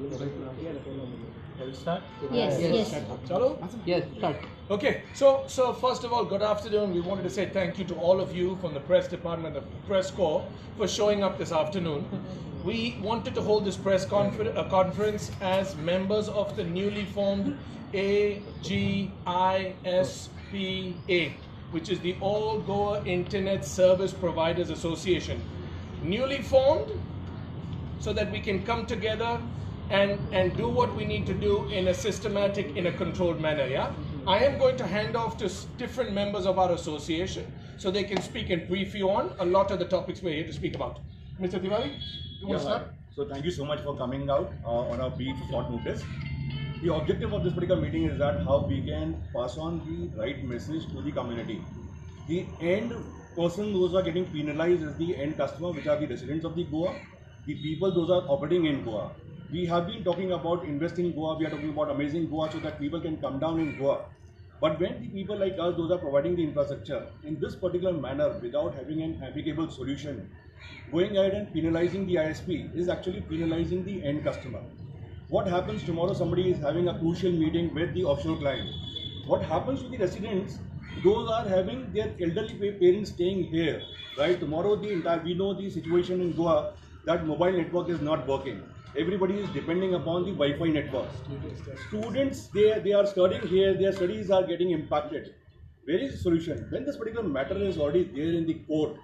Shall we start? Yes, yes. Chalo? Yes, start. Okay, so first of all, good afternoon. We wanted to say thank you to all of you from the press department, the press corps, for showing up this afternoon. We wanted to hold this press conference as members of the newly formed AGISPA, which is the All Goa Internet Service Providers Association. Newly formed so that we can come together and do what we need to do in a systematic, in a controlled manner, yeah? I am going to hand off to different members of our association so they can speak and brief you on a lot of the topics we're here to speak about. Mr. Tiwari, you want to start? So thank you so much for coming out on a brief short notice. The objective of this particular meeting is that how we can pass on the right message to the community. The end person those are getting penalized is the end customer, which are the residents of the Goa, the people those are operating in Goa. We have been talking about investing in Goa, we are talking about amazing Goa so that people can come down in Goa. But when the people like us, those are providing the infrastructure in this particular manner without having an amicable solution, going ahead and penalizing the ISP is actually penalizing the end customer. What happens tomorrow, somebody is having a crucial meeting with the offshore client. What happens to the residents, those are having their elderly parents staying here, right? Tomorrow the entire, we know the situation in Goa that mobile network is not working. Everybody is depending upon the Wi-Fi network. Students, they are studying here, their studies are getting impacted. Where is the solution? When this particular matter is already there in the court,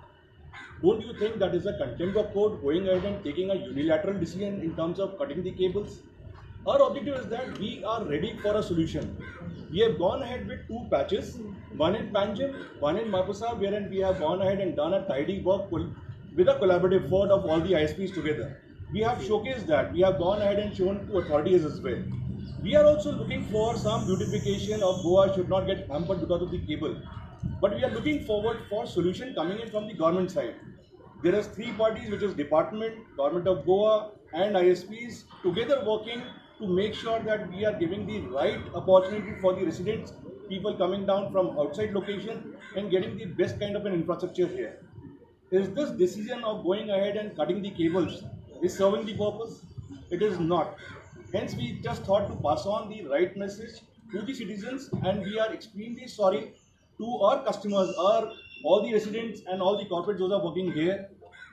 don't you think that is a contempt of court going ahead and taking a unilateral decision in terms of cutting the cables? Our objective is that we are ready for a solution. We have gone ahead with two patches, one in Panjim, one in Mapusa, wherein we have gone ahead and done a tidy work with a collaborative effort of all the ISPs together. We have showcased that. We have gone ahead and shown to authorities as well. We are also looking for some beautification of Goa should not get hampered because of the cable. But we are looking forward for solution coming in from the government side. There is three parties, which is department, Government of Goa and ISPs together working to make sure that we are giving the right opportunity for the residents, people coming down from outside location and getting the best kind of an infrastructure here. Is this decision of going ahead and cutting the cables is serving the purpose? It is not. Hence, we just thought to pass on the right message to the citizens, and we are extremely sorry to our customers, our all the residents and all the corporates those are working here.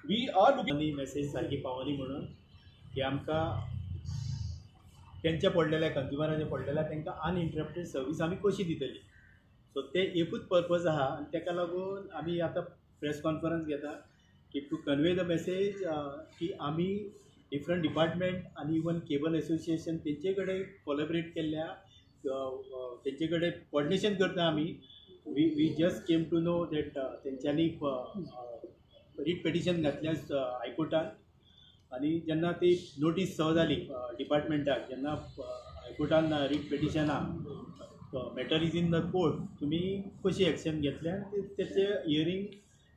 We are looking message सारकी पावली म्हणून की आमकां तेंच्या पडलेल्या कंज्युमरांचे पडलेल्या तांकां uninterrupted service आमी कशी दितली. सो ते एकूच पर्पज आहा आनी ताका लागून आमी आतां प्रेस कॉन्फरन्स घेता की टू कन्वे the message की आमी डिफरंट डिपार्टमेंट आनी इवन केबल एसोसिएशन तेंचे कडेन कोलॅबरेट केल्ल्या तेंचे कडेन कॉर्डिनेशन करता आमी. We just came to know that तेंच्यांनी रीट पिटिशन घातल्या हायकोर्टान आनी जेन्ना ती नोटीस सर्व जाली डिपार्टमेंटाक, जेन्ना हायकोर्टान writ पिटिशना matter is in the court, तुमी कशी एक्शन घेतल्या तेचें हियरींग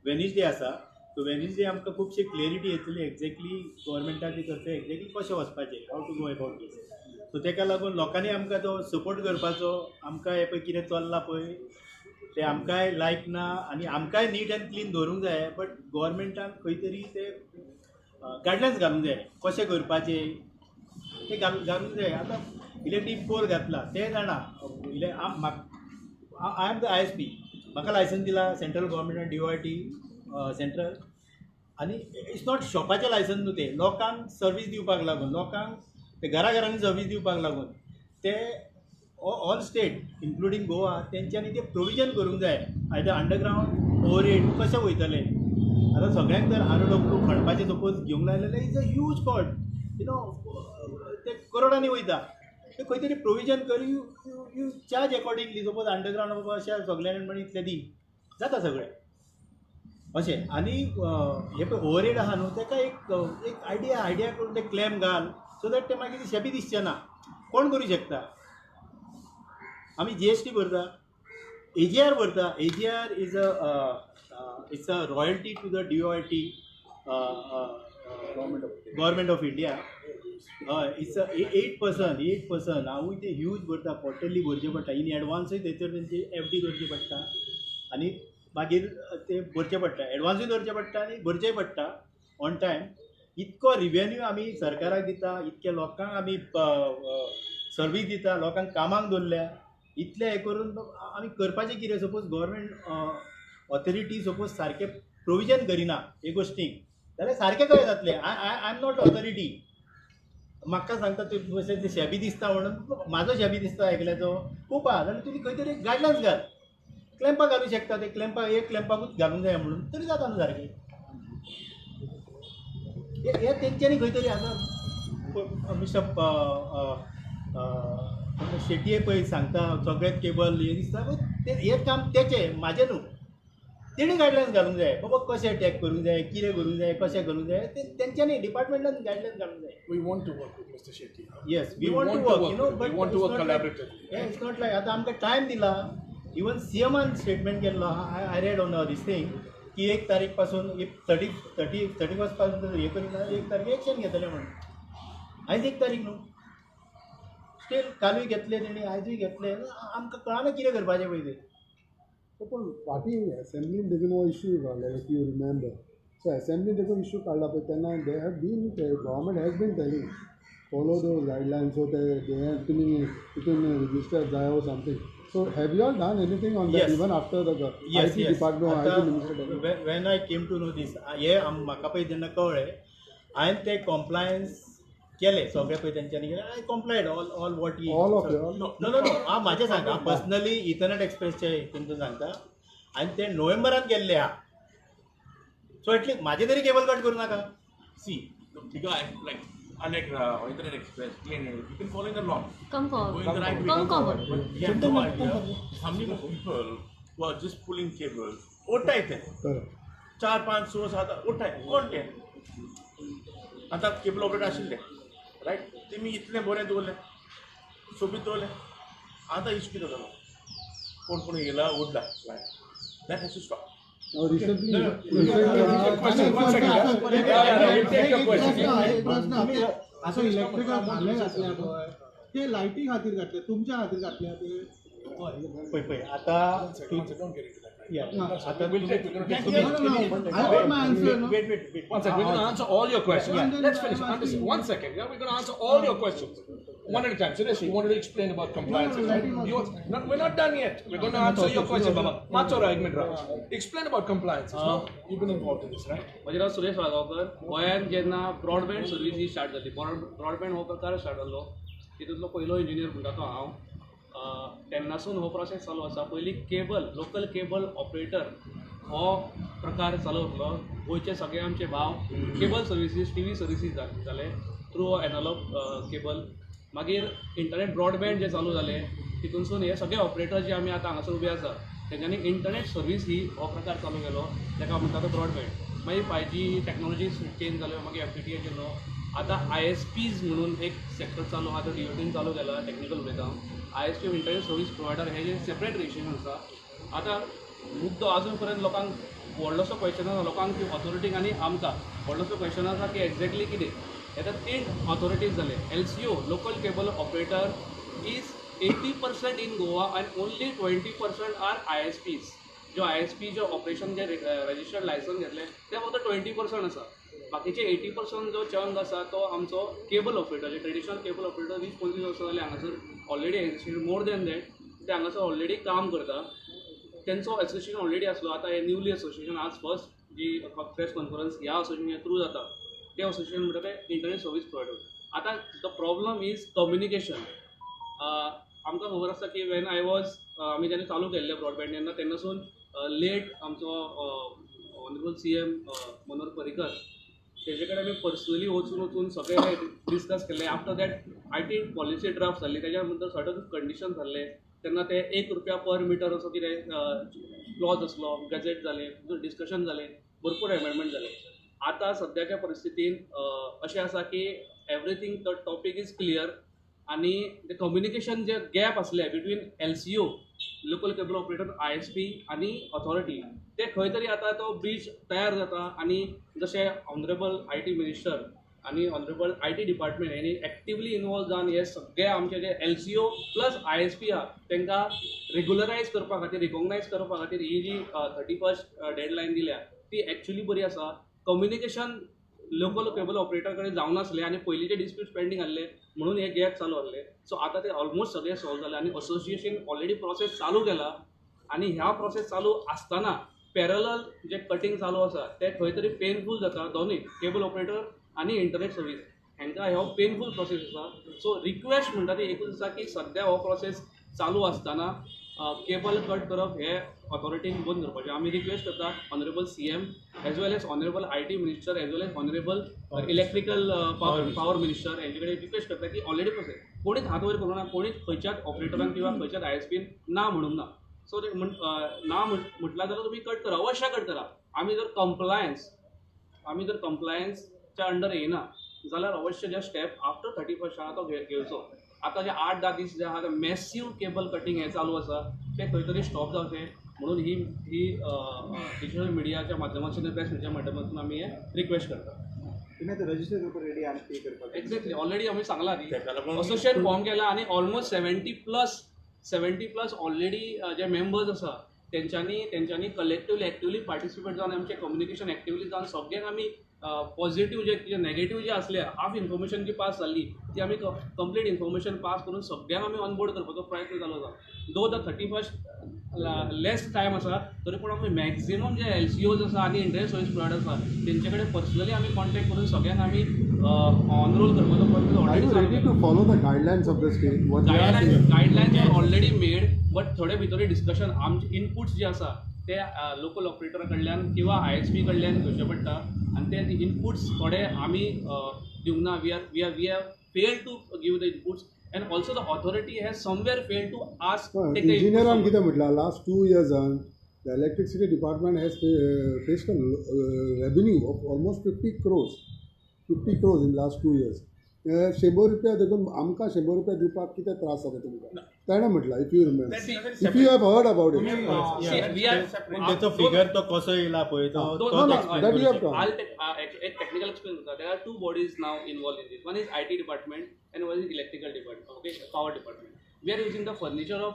वेनसडे आसा. सो वेनसडे आमकां खुबशी क्लॅरिटी येतली एक्झॅक्टली गव्हर्मेंटाचे तर्फे एक्झॅक्टली कशें वचपाचें, how to go about this. So तेका लागून लोकांनी आमकां तो सपोर्ट करपाचो. आमकां हें पळय कितें चल्लां पळय तें आमकांय लायक ना आनी आमकांय नीट एंड क्लीन दवरूंक जाय, बट गव्हर्मेंटान खंय तरी ते गायडलायन्स घालूंक जाय कशें करपाचें तें घालूंक जाय. आतां इलेक्ट्रीक पोल घातला तें जाणा, I am the ISP, म्हाका लायसन्स दिला सेंट्रल गव्हर्मेंटान DOIT central, आनी it's not शॉपाचें लायसन्स न्हू तें, लोकांक सर्वीस दिवपाक लागून, लोकांक ते घरा घरांनी सर्वीस दिवपाक लागून ते ऑल स्टेट इन्क्लुडींग गोवा तेंच्यांनी तें प्रोविजन करूंक जाय. आयदर अंडरग्रावंड ओवरहेड कशें वयतलें. आतां सगळ्यांक जर ROW खणपाचें सपोज घेवंक लायलें जाल्यार is a huge cost, you know, ते करोडांनी वयता. ते खंय तरी प्रोविजन कर, you you charge accordingly. Suppose underground बाबा अशें सगळ्यांनी म्हण इतलें दी जाता सगळें अशें. आनी हें पळय ओवरहेड आहा न्हू तेका एक एक आयडिया करून ते क्लॅम घाल सो that ते मागीर शेबी दिसचें ना. कोण करूं शकता? आमी GST भरता, AGR भरता. AGR is a it's a royalty to the DOIT government of India. हय, it's a 8%, 8%. हांवूय ते ह्यूज भरता, क्वॉर्टरली भरचें पडटा, इन एडवान्सूय थंयसर तेंची FD दवरची पडटा आनी मागीर ते भरचें पडटा, एडवान्सूय दवरचें पडटा आनी भरचेंय पडटा ऑन टायम. इतको रिवेन्यू आमी सरकाराक दिता, इतके लोकांक आमी सर्वीस दिता, लोकांक कामाक दवरल्या, इतलें हें करून आमी करपाचें कितें? सपोज गव्हर्मेंट ऑथॉरिटी सपोज सारकें प्रोविजन करिना हे गोश्टीक जाल्यार सारकें कशें जातलें? I am not authority. म्हाका सांगता तूं शेबी दिसता म्हणून, म्हाजो शेबी दिसता एकल्याचो खूब आहा जाल्यार तुमी खंय तरी गायडलायन्स घाल, क्लॅम्पाक घालूं शकता, ते क्लॅम्पाक एक क्लॅम्पाकूच घालूंक जाय म्हणून तरी जाता न्हू सारकें. हे तेंच्यांनी खंय तरी आतां मिस्टर शेटये पळय सांगता सगळेच केबल हे दिसता, ते हें काम तेचें म्हाजें न्हू. तेणी गायडलायन्स घालूंक जाय, बाबा कशें टॅग करूंक जाय, कितें करूंक जाय, कशें करूंक जाय, ते तेंच्यांनी डिपार्टमेंटान गायडलायन्स घालूंक जाय. We want to work with Mr. Shetty. Yes, we want to work, you know, we but want to work collaboratively. It's not like आतां आमकां टायम दिला. इवन सी एमान स्टेटमेंट केल्लो, I read on this thing की 1 तारीख पासून if 31 पासून हे करिना 1 तारखे एक्शन घेतले म्हणून. आयज 1 तारीख न्हू, स्टील कालूय घेतले तेणी, आयजूय घेतले, आमकां कळना कितें करपाचें पळय तें. पूण फाटीं एसेंब्लीन देखून हो इश्यू काडलो, if you remember. सो एसेंब्लीन देखून इश्यू काडला पळय तेन्ना they have been government has been telling follow those guidelines, so ते हे तुमी तितून रजिस्टर जाय or something. So have you all done anything on that even after the IT department, IT minister? When I came to know this, हे म्हाका पळय जेन्ना कळ्ळें हांवें ते कॉम्प्लायन्स केले सगळे पळय तेंच्यांनी केले. I complied all all what all of no no no हांव म्हाजें सांगता पर्सनली इथरनेट एक्सप्रेसचे हितून सांगता. आनी ते नोव्हेंबरान गेल्ले आहा, सो एटलीस्ट म्हाजें तरी केबल कट करूं नाका. See, like unlike Internet Express, you can follow the law. Come forward. Go in the right way. Come forward. But we have no idea how many people who are just pulling cables. ओटाय ते 4, 5, 6, 7 ओटाय कोण ते आतां cable operator आशिल्ले right, तेमी इतलें बरें दवरलें, सोबीत दवरलें. आतां इश्यू कितें जालो, कोण कोण येयला ओडला, that has to stop. Recently, आतां इलेक्ट्रिकल खांबे घातल्या पळय ते लायटी खातीर घातले, तुमच्या खातीर घातल्या ते? पळय पळय आतां Wait. One second. We're going to answer all your questions. Let's finish. One second. Yeah, we're going to answer all your questions one at a time. Suresh, you wanted to explain about compliance, right? We're not done yet. We're going to answer your question, Baba. Matsora, ek minute. Explain about compliances. No? You've been involved in this, right? म्हजें नांव सुरेश वागांवकर. गोंयांत जेन्ना broadband service ही start जाली, broadband हो प्रकार start जालो, तितूंतलो पयलो engineer म्हणटा तो हांव. तेन्नासून हो प्रोसेस चालू आसा. पयलीं केबल, लोकल केबल ऑपरेटर हो प्रकार चालू आसलो. गोंयचे सगळे आमचे भाव cable services, T V services जाले थ्रू एनालॉग केबल. मागीर इंटरनेट ब्रॉडबँड जे चालू जाले तितूनसून हे सगळे ऑपरेटर जे आमी आतां हांगासर उबे आसा तेंच्यांनी इंटरनेट सर्वीस ही हो प्रकार चालू केलो, ताका म्हणटा तो ब्रॉडबँड. मागीर 5G technology change जाल्यो, मागीर FTTH येयलो. आतां ISPs म्हणून एक सेक्टर चालू आहा, तो DOTन चालू केला. टॅक्निकल उलयता हांव. ISP internet service provider हे जे सेपरेट रजिस्ट्रेशन आसा. आतां मुद्दो आजून पर्यंत लोकांक व्हडलोसो क्वेश्चन आसा, लोकांक ऑथॉरिटीक आनी आमकां व्हडलोसो क्वेश्चन आसा की एक्झॅक्टली कितें. आतां 3 ऑथॉरिटीज जाले. LCO local cable operator is 80% in Goa and only 20% are ISPs. जो ISP जो ऑपरेशन जे रजिस्टर्ड लायसन्स घेतले ते फक्त 20% आसा. बाकीचे 80% जो चंक आसा तो आमचो केबल ऑपरेटर, जे ट्रेडिशनल केबल ऑपरेटर 20-25 वर्सां जाली हांगासर already existed, more than that ते हांगासर ऑलरेडी काम करता. तेंचो एसोसिएशन ऑलरेडी आसलो. आतां हे न्यूली एसोसिएशन आज फर्स्ट जी प्रेस कॉन्फरन्स ह्या एसोसिएशना थ्रू जाता, ते एसोसिएशन म्हणटा ते इंटरनेट सर्वीस प्रोवायडर. आतां the problem is communication. आमकां खबर आसा की when I was आमी जेन्ना चालू केल्लें ब्रॉडबँड तेन्ना तेन्नासून लेट आमचो ऑनरेबल CM Manohar Parrikar तेजे कडेन आमी पर्सनली वचून वचून सगळें हे डिस्कस केल्लें. After that IT policy draft जाल्ली, तेज्या नंतर सर्टन कंडिशन जाल्ले तेन्ना ते 1 रुपया पर मिटर असो कितें क्लॉज आसलो, गॅझेट जालें, डिस्कशन जालें, भरपूर एमेंडमेंट जाले. आतां सद्याच्या परिस्थितीन अशें आसा की everything the topic is clear आनी ते कम्युनिकेशन जे गॅप आसले between LCO local cable operator, ISP आनी ऑथॉरिटी, ते खंय तरी आतां तो ब्रीज तयार जाता. आनी जशें ऑनरेबल IT minister आनी ऑनरेबल IT department हेणी एक्टिवली इनवॉल्व जावन हे सगळे आमचे जे LCO plus ISP आहा तांकां रेगुलरायज करपा खातीर, रिकॉग्नायज करपा खातीर ही जी 31st deadline दिल्या ती एक्चुली बरी आसा. कम्युनिकेशन लोकल केबल ऑपरेटर कडेन जावनासले आनी पयलींचे डिस्प्यूट पेंडींग आहले म्हणून हे गॅप चालू आहले. सो आतां ते ऑलमोस्ट सगळे सॉल्व जाले आनी असोसिएशन ऑलरेडी प्रोसेस चालू केला आनी ह्या प्रोसेस चालू आसतना पॅरलल जे कटींग चालू आसा ते खंय तरी पेनफूल जाता. दोनूय केबल ऑपरेटर आनी इंटरनेट सर्वीस हांकां हो पेनफूल प्रोसेस आसा. सो रिक्वेस्ट म्हणटा ती एकूच आसा की सद्या हो प्रोसेस चालू आसतना केबल कट करप हे ऑथॉरिटीन बंद करपाचें. आमी रिक्वेस्ट करता honourable CM as well as honourable IT minister as well as honourable electrical power minister हेंचे कडेन रिक्वेस्ट करता की ऑलरेडी प्रोसेस कोणीच हात वयर करूंक ना, कोणीच खंयच्याच ऑपरेटरान किंवा खंयच्याच ISPन ना म्हणूंक ना. सो ते ना म्हटलां जाल्यार तुमी कट करा, अवश्य कट करा. आमी जर कंप्लायन्सच्या अंडर येयना जाल्यार अवश्य जे स्टेप आफ्टर 31 आहा तो घेवचो. आतां जे 8-10 दीस जे आहा ते मॅसीव केबल कटींग हें चालू आसा तें खंय तरी स्टॉप जावचें म्हणून ही ही डिजिटल मिडियाच्या माध्यमांतसून प्रेस मिडियाच्या माध्यमांतून आमी हें रिक्वेस्ट करता. तुमी आतां रजिस्टर करपाक रेडी आनी पे करपाक? एक्झॅक्टली, ऑलरेडी आमी सांगलां न्ही, असोसिएशन फॉर्म केला आनी ऑलमोस्ट 70+ ऑलरेडी जे मेंबर्स आसा तेंच्यांनी कलेक्टिवली एक्टिवली पार्टिसिपेट जावन आमचें कम्युनिकेशन एक्टिवली जावन सगळ्यांक आमी पॉझिटिव्ह जे कितें नेगेटिव्ह जे आसले हाफ इन्फॉर्मेशन जी पास जाल्ली ती आमी कंप्लीट इन्फॉर्मेशन पास करून सगळ्यांक आमी ऑनबोर्ड करपाचो प्रयत्न चालू आसा. दो the 31 less time आसा तरी पूण आमी मॅक्झिमम जे LCOs आसा आनी इंटरनेट सर्वीस प्रोवायडर आसा तेंचे कडेन पर्सनली आमी कॉन्टेक्ट करून सगळ्यांक आमी ऑनरोल करपाचो प्रयत्न already. Ready to follow the guidelines of the state? Guidelines are already made but थोडे भितर डिस्कशन आमचे इनपुट्स जे आसा ते लोकल ऑपरेटरा कडल्यान किंवा ISP कडल्यान घेवचे पडटा आनी ते इनपुट्स थोडे आमी दिवंक ना. We have fail to give the inputs and also the authority has somewhere fail to ask. इंजिनियरान कितें म्हटलां, last 2 इयर्सान the electricity department has faced a revenue of almost 50 crores in last 2 years. 100 रुपया देखून आमकां 100 रुपया दिवपाक कितें त्रास जाता तुमकां? ताणें म्हटलां, if you remember, if you have heard about it. तेचो फिगर तो कसो येयला पळय तो एक टेक्निकल एक्सप्लेन करता. There are 2 bodies now involved in this. One is IT department and one is electrical department, okay, power department. We are using the furniture of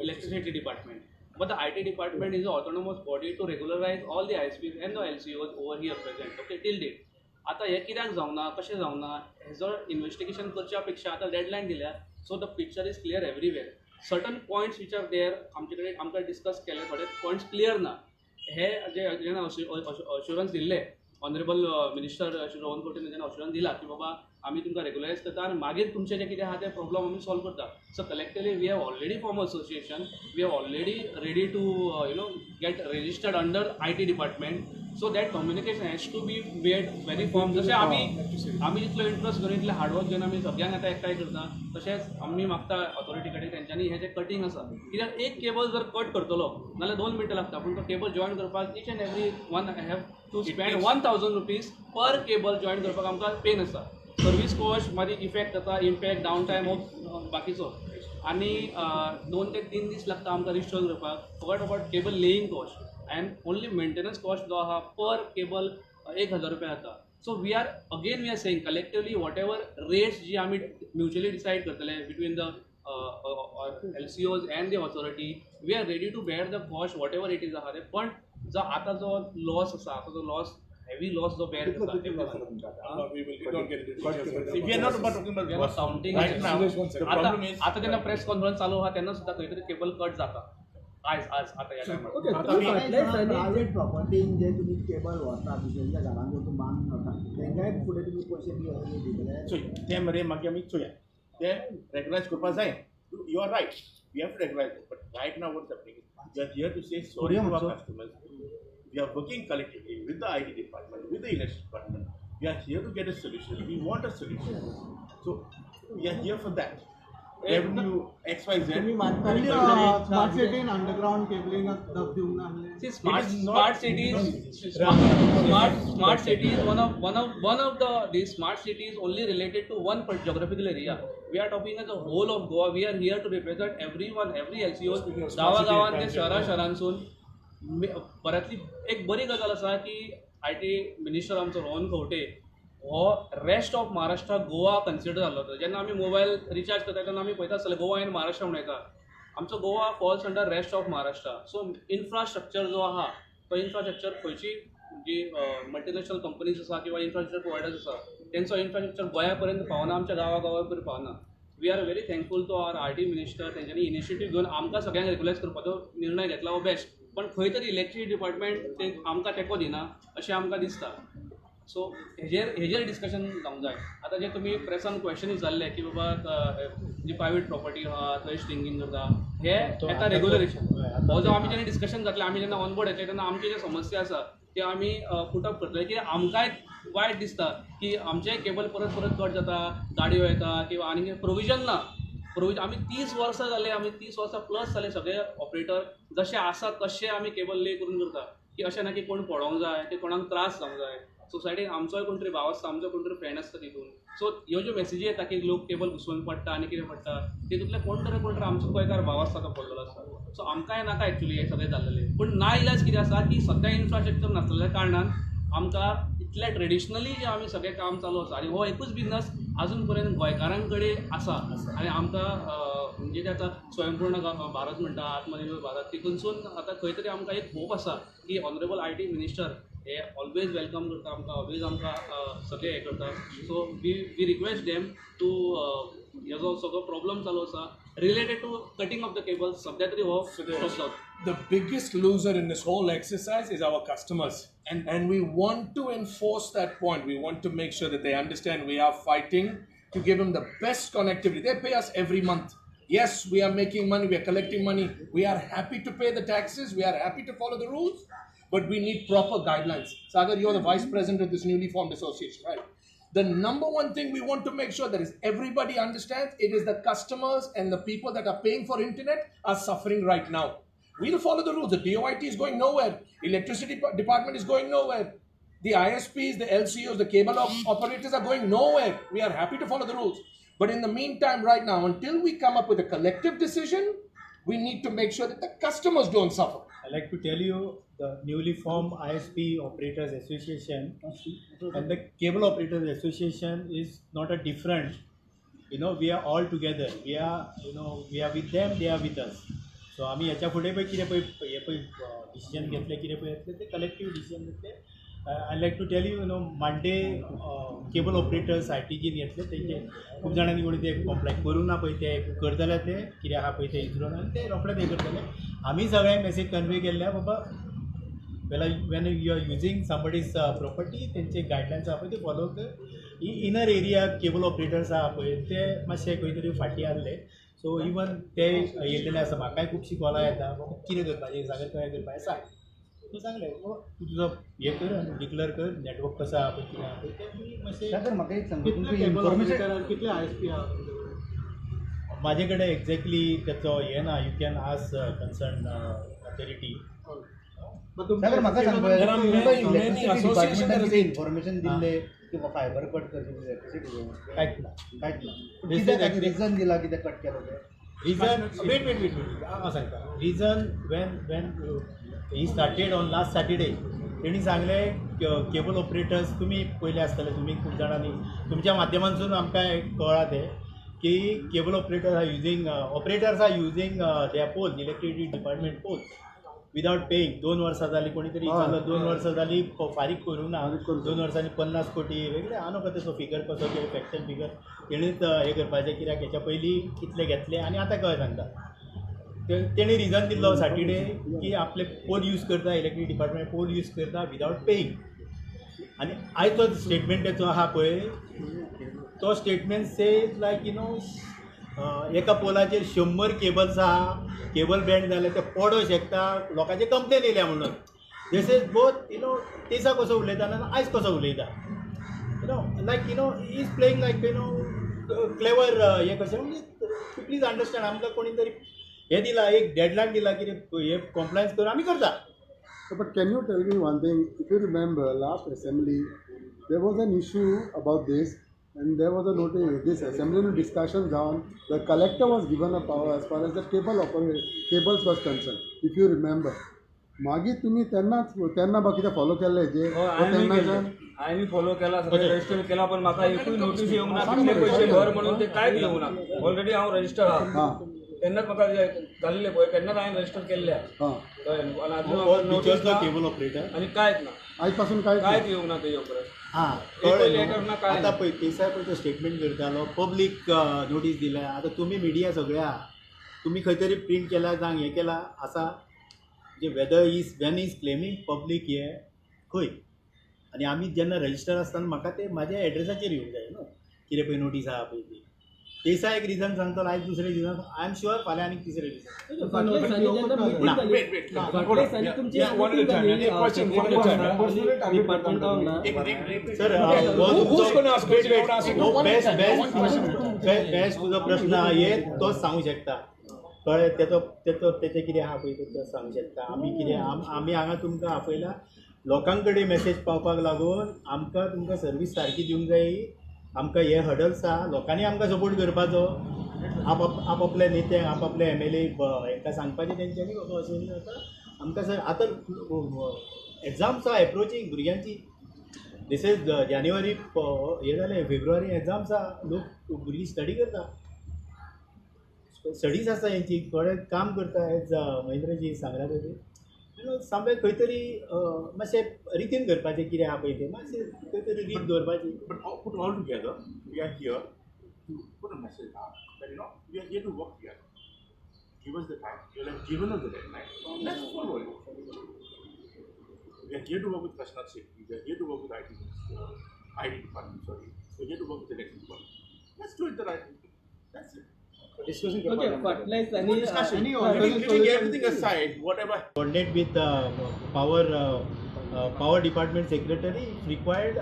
electricity department, but the IT department is an autonomous body to regularize all the ISPs and the LCOs over here present, okay, till date. आतां हें कित्याक जावना, कशें जावना हेजो investigation करच्या पेक्षा आतां डेडलायन दिल्या. So the picture is clear everywhere. Certain points which are there आमचे कडेन आमकां डिस्कस केले थोडे पॉयंट्स क्लियर ना. हे जे जेन्ना अश्युरन्स दिल्ले ऑनरेबल मिनिस्टर श्री रोहन खंवटे जेन्ना अश्युरन्स दिला की बाबा आमी तुमकां रेगुलरायज करता आनी मागीर तुमचें जें कितें आहा तें प्रॉब्लम आमी सॉल्व करता. So collectively we have already form association, we are already ready to you know get registered under IT department. So that communication has to be made very firm. जशें आमी आमी जितलो इंट्रस्ट घेवन इतलें hard work घेवन आमी सगळ्यांक आतां एकठांय करता तशेंच आमी मागता ऑथॉरिटी कडेन तेंच्यांनी हें जें कटींग आसा कित्याक एक केबल जर कट करतलो नाल्यार 2 मिनटां लागता पूण तो केबल जॉयन करपाक each and every one have to spend 1000 rupees per cable join करपाक आमकां पेन आसा. सर्वीस कॉस्ट मागीर इफेक्ट जाता, इम्पॅक्ट डावन टायम हो बाकीचो आनी 2 ते 3 दीस लागता आमकां रिस्टोर करपाक. Forget about cable laying cost and only maintenance cost जो आहा पर केबल 1000 रुपया जाता. So we are again we are saying collectively whatever rates जी आमी म्युच्युअली डिसायड करतले between the LCOs and the authority, we are ready to bear the cost whatever it is आहा ते. पण जो आतां जो लॉस आसा, आतां जो लॉस हेवी लॉस जो बेर करता. आतां जेन्ना प्रेस कॉन्फरन्स चालू आहा तेन्ना सुद्दां खंय तरी केबल कट जाता आयज आज आतां ह्या टायमार. प्रायवेट प्रॉपर्टीन जे तुमी केबल व्हरता दुसऱ्यांच्या घरान वचून बांदून व्हरता तेंकांय फुडें तुमी पयशे दितले? चोय तें मरे मागीर आमी चोया तें रेगुलायज करपाक जाय. You are right, we have to regularize it, but right now what's happening is we are here to say sorry to our customers. We are working collectively with the IT department, with the electricity department. We are here to get a solution. We want a solution. So we are here for that. Revenue X Y Z. Smart city in underground cabling See, smart cities, smart cities. One of the smart cities only related to one geographical area. We are talking as a whole of Goa. We are here to represent everyone, every LCO. गांवा गांवांत ते शहरा शहरांसून बऱ्यांतली एक बरी गजाल आसा की I T minister आमचो रोहन खंवटे हो rest of Maharashtra Goa consider जाल्लो. जेन्ना आमी मोबायल रिचार्ज करता तेन्ना आमी पळयता आसतले गोवा एंड महाराष्ट्र म्हणटा. आमचो Goa falls under rest of Maharashtra. So infrastructure जो आहा तो इन्फ्रास्ट्रक्चर खंयची जी मल्टीनॅशनल कंपनीज आसा किंवा इन्फ्रास्ट्रक्चर प्रोवायडर्स आसा तेंचो इन्फ्रास्ट्रक्चर गोंया पर्यंत पावना, आमच्या गांवा गांवा पर्यंत पावना. We are very thankful to our RT minister, तेंच्यांनी इनिशिएटीव घेवन आमकां सगळ्यांक रेगुलायज करपाचो निर्णय घेतला हो बेस्ट, पण खंय तरी इलेक्ट्रिसिटी डिपार्टमेंट ते आमकां तेंको दिना अशें आमकां दिसता. सो हेजेर डिस्कशन जावंक जाय. आतां जे तुमी प्रेसान क्वेश्चन विचारले की बाबा जी प्रायवेट प्रॉपर्टी आहा थंय स्ट्रिंगींग करता, हे येता रेगुलरेशन. हो जो आमी जेन्ना डिस्कशन जातलें, आमी जेन्ना ऑनबोर्ड येतले तेन्ना आमची जे समस्या आसा त्यो आमी पुटअप करतले. कित्याक आमकांय वायट दिसता की आमचेय केबल परत परत कट जाता, गाडयो येता किंवा आनी प्रोविजन ना. प्रोविजन आमी 30 वर्सां जाले, आमी 30 वर्सां प्लस जाले सगळे ऑपरेटर जशे आसा तशे आमी केबल ले करून करता की अशें ना की कोण पडोंक जाय की कोणाक त्रास जावंक जाय. सोसायटीन आमचोय कोण तरी भाव आसता, आमचो कोण तरी फ्रेंड आसता तितून. सो ह्यो ज्यो मेसेजी येता की लोक केबल घुसोवन पडटा आनी कितें पडटा, तितूंतले कोण तरी कोण तरी आमचो गोंयकार भाव आसता तो पडलेलो आसता. सो आमकांय नाका एक्चुली हें सगळें जाल्लें, पूण ना इलाज कितें आसा की सद्या इन्फ्रास्ट्रक्चर नासलेल्या कारणान आमकां इतलें ट्रेडिशनली जें आमी सगळें काम चालू आसा आनी हो एकूच बिजनस आजून पर्यंत गोंयकारां कडेन आसा. आनी आमकां म्हणजे ते आतां स्वयंपूर्ण भारत म्हणटा, आत्मनिर्भर भारत, तितूनसून आतां खंय तरी आमकां एक होप आसा की ऑनरेबल IT minister हे ऑलवेज welcome करता आमकां, ऑलवेज आमकां सगळें हें करता. So we request them to हेजो सगळो प्रॉब्लम चालू आसा related to cutting of the cable सद्या तरी हो स्टॉप जावचो. The biggest loser in this whole exercise is our customers. And we want to enforce that point. We want to make sure that they understand we are fighting to give them the best connectivity. They pay us every month. Yes, we are making money, we are collecting money. We are happy to pay the taxes, we are happy to follow the rules, but we need proper guidelines. Sagar, you're the vice president of this newly formed association, right? The number one thing we want to make sure that is everybody understands, it is the customers and the people that are paying for internet are suffering right now. We'll follow the rules. The DOIT is going nowhere. Electricity department is going nowhere. The ISPs, the LCOs, the cable operators are going nowhere. We are happy to follow the rules. But in the meantime, right now, until we come up with a collective decision, we need to make sure that the customers don't suffer. I'd like to tell you, the newly formed ISP Operators Association and the Cable Operators Association is not a different. You know, we are all together. We are, you know, we are with them, they are with us. So आमी ह्याच्या फुडें पळय कितें पळय हें पळय decision घेतलें कितें पळय येतलें तें कलेक्टीव डिसिजन घेतलें. I like to tell you, you know, Monday cable operators I T gene घेतले तेंचे खूब जाणांनी कोणी ते कॉम्प्लाय करूंक ना पळय ते करतले ते कितें आहा पळय ते इजरोन आनी ते रोखडे ते करतले. आमी सगळ्यांक मेसेज कन्वे केल्ले बाबा when you are using somebody's property तेंचे गायडलायन्स आहा पळय ते फॉलो कर. इनर एरिया केबल ऑपरेटर्स आहा पळय ते मातशे खंय तरी फाटीं आहले. सो इवन ते येयल्लेले आसा, म्हाकाय खुबशीं कॉलां येता बाबा कितें करपाचें सागर कशें करपाचें सांग. तूं सांगलें तूं तुजो हें कर आनी डिक्लेर कर नेटवर्क कसो आहा पळय कितें आहा पळय तें मातशें. सागर म्हाका एक सांग, इन्फॉर्मेशन कितले ISP आहा म्हाजे कडेन एक्झॅक्टली तेचो हें ना, you can ask concern authority. Sagar म्हाका सांग तुमकां इलेक्ट्रिसिटी डिपार्टमेंटान कितें इन्फॉर्मेशन दिल्लें किंवा फायबर कट करचें इलेक्ट्रिसिटी कांयच ना, कांयच ना. कित्याक रिजन दिला कित्याक कट केलो तें? Reason wait wait wait हांव सांगता. Reason when when he started on last Saturday तेणी सांगलें केबल ऑपरेटर्स तुमी पयले आसतले, तुमी खूब जाणांनी तुमच्या माध्यमांतसून आमकां कळ्ळां तें की cable operators are using operators are using their pole, electricity department pole without paying. 2 वर्सां जालीं कोणी तरी विचारलो 2 वर्सां जालीं फारीक करूंक ना, 2 वर्सांनी 50 कोटी वेगळे हांव न्हू तेचो फिगर कसो कितें फॅक्शन फिगर तेणीच हें करपाचें कित्याक हेच्या पयलीं कितले घेतले आनी आतां कळ्ळें सांगता. तेणी रिजन दिल्लो सॅटर्डे की आपले पोल यूज करता, इलेक्ट्रिक डिपार्टमेंट पोल यूज करता विदावट पेईंग. आनी आयज तो स्टेटमेंट तेचो आहा पळय तो statement says like you know एका पोलाचेर 100 केबल्स आहा, केबल बँड जाल्यार ते पडोंक शकता, लोकांचे कंप्लेन येयल्या म्हणून. This is both you know तेसा कसो उलयता आनी आयज कसो उलयता, you know like you know is playing like you know clever हें कशें म्हणजे प्लीज अंडरस्टँड. आमकां कोणी तरी हें दिला, एक डेडलायन दिला की हे कॉम्प्लायन्स करून आमी करता. But can you tell me one thing, if you remember last assembly there was an issue about this and there was a notice, this assembly discussion down, the collector was given a power as far as the cable cables was concerned, if you remember. मागीर तुमी तेन्नाच तेन्ना बा कितें follow केल्लें जे हांवें follow केला, सगळें रजिस्टर केला, पण म्हाका एकूय नोटीस येवंक ना कितले पयशे भर म्हणून ते कांयच येवंक ना. ऑलरेडी हांव रजिस्टर आहा. तेन्नाच म्हाका जाल्लें पळय तेन्नाच हांवें रजिस्टर केल्लें. कळ्ळें न्हू? आनी अजून केबल ऑपरेटर आनी कांयच ना, आयज पासून कांयच येवंक ना तेजे उपरांत. हां कळ्ळें. आतां पळय देसाय पळय तो स्टेटमेंट करतालो, पब्लीक नोटीस दिल्या. आतां तुमी मिडिया सगळ्या तुमी खंय तरी प्रिंट केला जावं हें केला आसा जे whether is when is claiming public हे खंय. आनी आमी जेन्ना रजिस्टर आसतना म्हाका ते म्हाज्या एड्रेसाचेर येवंक जाय न्हू, कितें पळय नोटीस आहा पळय ती. देसाय एक रिजन सांगतलो, आयज दुसरें रिजन, I am sure फाल्यां आनीक तिसरें रिजन. सर बेस्ट तुजो प्रश्न आहा हे तोच सांगूंक शकता. कळ्ळें? तेचो तेचो तेचें कितें आहा पळय तें सांगूंक शकता. आमी कितें आमी हांगा तुमकां आपयला लोकां कडेन मॅसेज पावपाक लागून. आमकां तुमकां सर्वीस सारकी दिवंक जाय. आमकां हे हडल्स आहा, लोकांनी आमकां सपोर्ट करपाचो. आपापल्या नेत्यांक, आपापल्या MLA हेंकां सांगपाचें तेंच्यांनी बाबा अशें न्ही आतां आमकां सर आतां एग्जाम्स आहा एप्रोचींग भुरग्यांची. This is जानेवारी हे जालें, फेब्रुवारी एग्जाम्स आहा, लोक भुरगीं स्टडी करता, स्टडीज आसता हेंची, थोडे काम करता. एज महेंद्रजी सांगला पळय सामकें खंय तरी मातशें रितीन करपाचें कितें आहा पळय तें मातशें खंय तरी रीत दवरपाची. But put all together, we are here to put a message out that you know we are here to work together. Give us the time, you have given us the deadline, let's follow it. We are here to work with Kashinath Shetty, we are here to work with IT minister, IT department, sorry, we are here to work with the election department. Let's do it the right way. That's it. Discussion. Okay, discussion. Leaving everything aside, whatever. Coordinate with power department secretary. If required,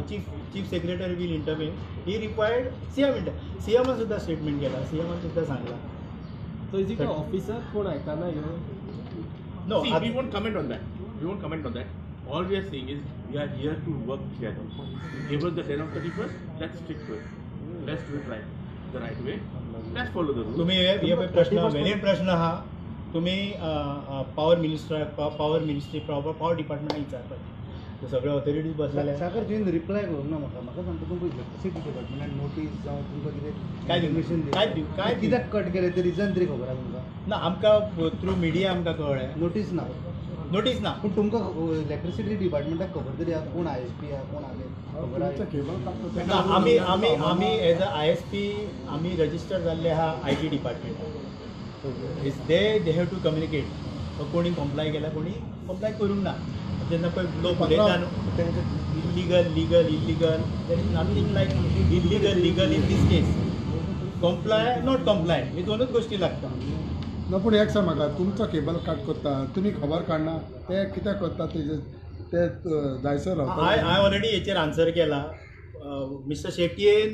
chief secretary will intervene. He required CM. CM सुद्धा statement केला, CM सुद्धा सांगला. So is it an officer कोण आयकना ह्यो? No, see, we won't comment on that. We won't comment on that. All we are saying is we are here to work together. Give us the 10 of 31st. Let's stick to it. Let's do it right, the right way. Let's follow the rules. तुम्ही हे प्रश्न valid प्रश्न आहा. तुम्ही power minister, power ministry, power डिपार्टमेंटाक विचारपाचें. सगळे authorities बसलेले. सागर तुवें reply करूंक ना म्हाका. म्हाका सांगता तुमकां इलेक्ट्रिसिटी डिपार्टमेंटान नोटीस जावं तुमकां कितें काय इन्फॉर्मेशन काय काय कित्याक कट केलें तें रिजन तरी खबर आसा तुमकां? ना, आमकां थ्रू मिडिया आमकां कळ्ळें. नोटीस ना, नोटीस ना. पूण तुमकां इलेक्ट्रिसिटी डिपार्टमेंटाक खबर तरी आसा कोण ISP आहा कोण आले खबर आहा? आमी आमी आमी एज अ ISP आमी रजिस्टर जाल्ले आहा IT डिपार्टमेंटाक. Is they have to communicate. कोणी कॉम्प्लाय केला, कोणी कॉम्प्लाय करूंक ना. जेन्ना पळय लोक उलयता न्हू illegal legal illegal, there is nothing like illegal legal in this case. Comply not comply हे दोनूच गोश्टी लागता. ना पूण एक सांग म्हाका, तुमचो केबल कट करता तुमी खबर काडना ते कित्याक करता तेजे ते जायसर रावता. हांवें ऑलरेडी हेचेर आन्सर केला. मिस्टर शेट्टीन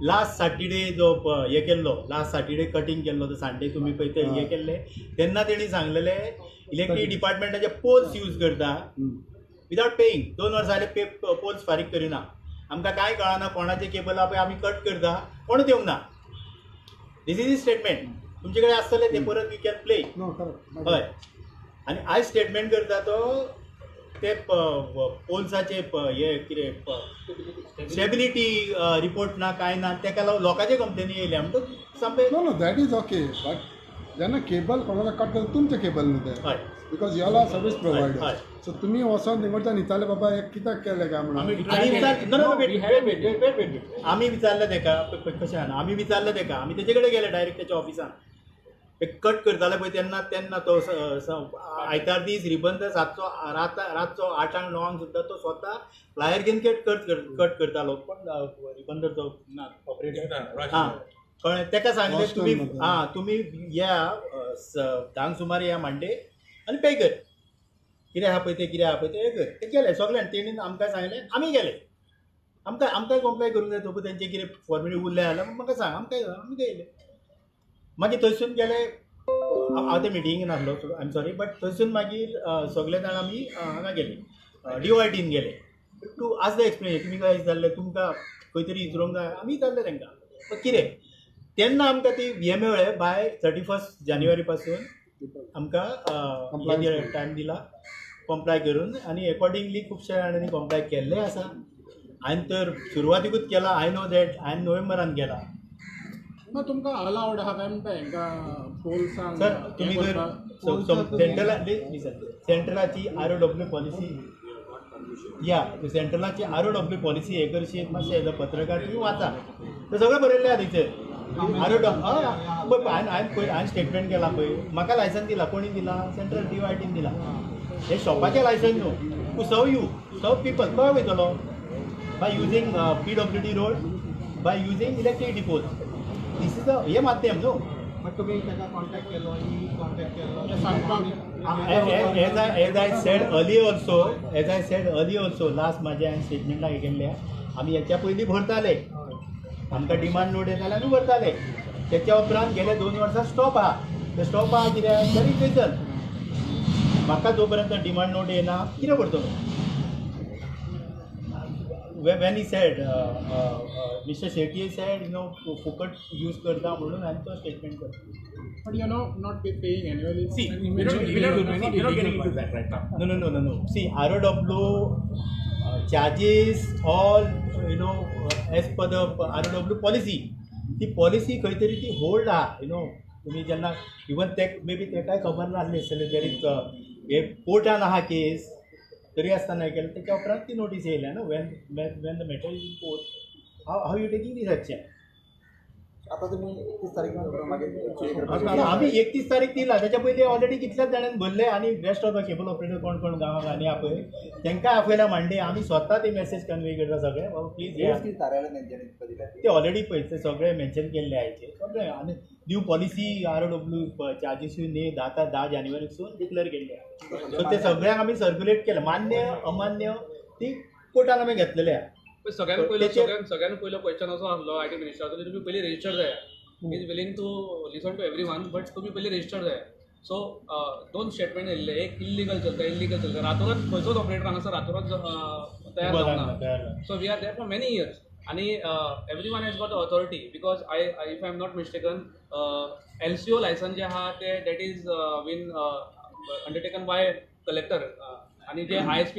लास्ट सॅटर्डे जो हे केल्लो, लास्ट सॅटर्डे कटींग केल्लो तो संडे तुमी पळय ते हे केल्ले तेन्ना तेणी सांगलेले इलेक्ट्रीक डिपार्टमेंटाचे पोल्स यूज करता विदावट पेईंग. 2 वर्सां जाले पे पोल्स फारीक करिना. आमकां कांय कळना कोणाचें केबल आहा पळय आमी कट करता, कोणूच येवंक ना. This is statement. तुमचे कडेन आसतलें तें परत you can play. हय, आनी आयज स्टेटमेंट करता तो ते पोल्साचे हे कितें स्टेबिलिटी रिपोर्ट ना कांय ना, तेका लागून लोकांचे कंप्लेनी येयल्या म्हणटकच सामकें. No no, that is okay. But जेन्ना केबल कोणाचो कट करता तुमचें केबल न्हू तें, because you all are service provider. So तुमी वचोन थिंगडच्यान विचारलें बाबा हें कित्याक केलें काय म्हणून? आमी विचारलें तेका कशें आहा, आमी विचारलें तेका, आमी तेजे कडेन गेले डायरेक्ट तेच्या ऑफिसान. कट करताले पळय तेन्ना तेन्ना तो आयतार दीस रिबंद रातचो रातचो 8-9 सुद्दां तो स्वता फ्लायर घेवन कट करतालो. पण रिबंदरचो ना ऑपरेटर हां कळ्ळें तेका सांगलें तुमी आं तुमी या 10 सुमार या मांडे आनी पे कर कितें आहा पळय तें कितें आहा पळय तें कर. ते गेले सगळ्यान तेणी आमकां सांगलें आमी गेले. आमकां आमकांय कॉम्प्लाय करूंक जाय तो तेंचे कितें फॉर्मेलिटी उरलें जाल्यार म्हाका सांग. आमकां आमी गेले मागीर थंयसून गेले. हांव ते मिटिंगेक नासलो, I am sorry, but थंयसून मागीर सगळे जाण आमी हांगा गेले DOITन गेले टू आस the explanation. तुमी काय जाल्ले तुमकां खंय तरी विचारूंक जाय, आमी विचारलें तांकां कितें तेन्ना आमकां ती हें मेळ्ळें बाय 31 जानेवारी पासून आमकां टायम दिला कॉम्प्लाय करून. आनी एकॉर्डिंगली खुबशे जाणांनी कॉम्प्लाय केल्लें आसा. हांवें तर सुरवातीकूच केला, I know that हांवें नोव्हेंबरान केला. ना तुमकां अलावड आहा काय म्हणटा हेंकां पोल्सांक? सर तुमी जर सेंट्रलाची ROW policy या सेंट्रलाची ROW policy हे करशी मातशें एज अ पत्रकार तुमी वाचा, ते सगळें बरयल्लें आहा तेचेर. ROW पळय हांवें पळय हांवें स्टेटमेंट केलां पळय, म्हाका लायसन्स दिलां, कोणी दिलां? सेंट्रल DOITन दिलां. हे शॉपाचें लायसन्स न्हू, to serve you, serve people. खंय वयतलो? By using PWD road, by using electricity poles. This is a हे माध्यम न्हू. बट तुमी ताका कॉन्टॅक्ट केलो, ई कॉन्टॅक्ट केलो? As I said early also, last म्हाज्या हांवें स्टेटमेंटाक हें केल्लें, आमी हेच्या पयलीं भरताले, आमकां डिमांड नोट येताले आमी भरताले. तेच्या उपरांत गेले 2 वर्सां स्टॉप आहा. ते स्टॉप आहा कित्याक? There is reason. म्हाका जो पर्यंत डिमांड नोट येना कितें करतलो? When he said, Mr. Shetty said, you know, फुकट यूज करता म्हणून हांवें तो स्टेटमेंट करता. But you know, not paying annually. See, we're not getting into that right now. No. See, ROW charges all, you know, as per the ROW policy. ती policy खंय तरी ती होल्ड आहा, you know. तुमी जेन्ना even ते may be तेकाय खबर नासली आसतलें, there is हे कोर्टान आहा केस तरी आसतना केलें. तेच्या उपरांत ती नोटीस येयल्या न्हू. When the matter is in court, how you taking this action? आतां तुमी 31 तारीख मागीर आमी 31 तारीख दिला, तेच्या पयलीं ऑलरेडी कितल्याच जाणांनी भरले आनी rest of the cable operator कोण कोण गांवां गांवांनी आहा पळय तांकां आपयला मांडे. आमी स्वता ती मॅसेज कन्वे करता सगळे, बाबा प्लीज. ते ऑलरेडी पळय ते सगळे मेन्शन केल्ले आहाचे सगळे. आनी न्यू पॉलिसी ROW चार्जीसूय न्ही 10 जानेवारीक सून डिक्लेअर केल्ले आहा. सो ते सगळ्यांक आमी सर्क्युलेट केले, मान्य अमान्य ती कोर्टान आमी घेतलेले आहा. सगळ्यान पयलो क्वेश्चन असो आसलो IT मिनिस्टराचो, तुमी पयलीं रजिस्टर जाया. Is willing to listen to everyone, but तुमी पयलीं रजिस्टर जाया. सो 2 स्टेटमेंट येयल्ले, एक इल्लीगल चलता, इल्लीगल चलता. रातोरात खंयचोच ऑपरेटर हांगासर रातोरात तयार जावना. So we are there for many years आनी everyone has got authority because I if I am not mistaken LCO licence जे आहा ते that is been undertaken by collector आनी जे ISP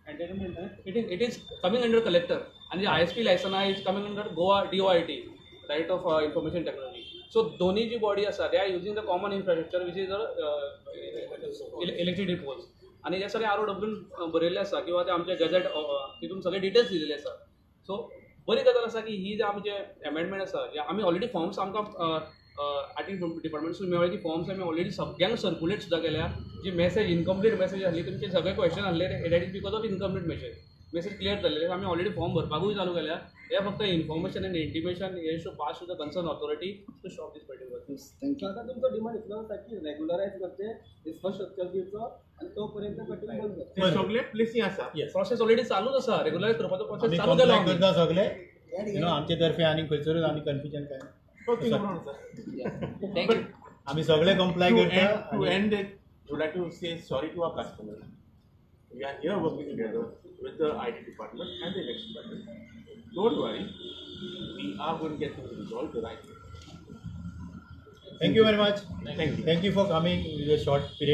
it is coming under collector and the ISP license is coming under Goa DOIT, Director of Information Technology. So दोन्ही जी body आसा they are using the common infrastructure which is the electricity poles. आनी हे सगळे ROW बरयल्ले आसा किंवा ते आमचे गॅझेट तितून सगळे डिटेल्स दिलेले आसा. सो बरी गजाल आसा की ही जे आमचे एमेंडमेंट आसा, जे आमी ऑलरेडी फॉर्म्स आमकां IT डिपार्टमेंटसून मेळ्ळे ती फॉर्म्स आमी ऑलरेडी सगळ्यांक सर्क्युलेट सुद्दां केल्या. जी मॅसेज इनकम्प्लीट मॅसेज आसली, तुमचे सगळे क्वेश्चन आसले that is because of incomplete message. Message clear जाल्ले आमी ऑलरेडी फॉर्म भरपाकूय चालू केल्या. हे फक्त इन्फॉर्मेशन आनी इंटिमेशन हे should pass to the concern authority to stop this particular. Thank you. आतां तुमचो डिमांड इतलो आसा की रेगुलरायज करचें इन्फ्रास्ट्रक्चर दिवचो आनी तो पर्यंत कटिंग बंद करचें. सगळे प्लेसी आसा, प्रोसेस ऑलरेडी चालूच आसा, रेगुलरायज करपाचो प्रोसेस चालू केला करता सगळे. You know आमचे तर्फे आनी खंयसरूच आनी कन्फ्युजन काय thank you. आमी सगळे कंप्लाय करता. To end it, would like to say sorry to our customers. We are here working together with the IT department and the election department. Don't worry, we are going to get things resolved the right way. Thank you very much. Thank you. Thank you for coming with a short period.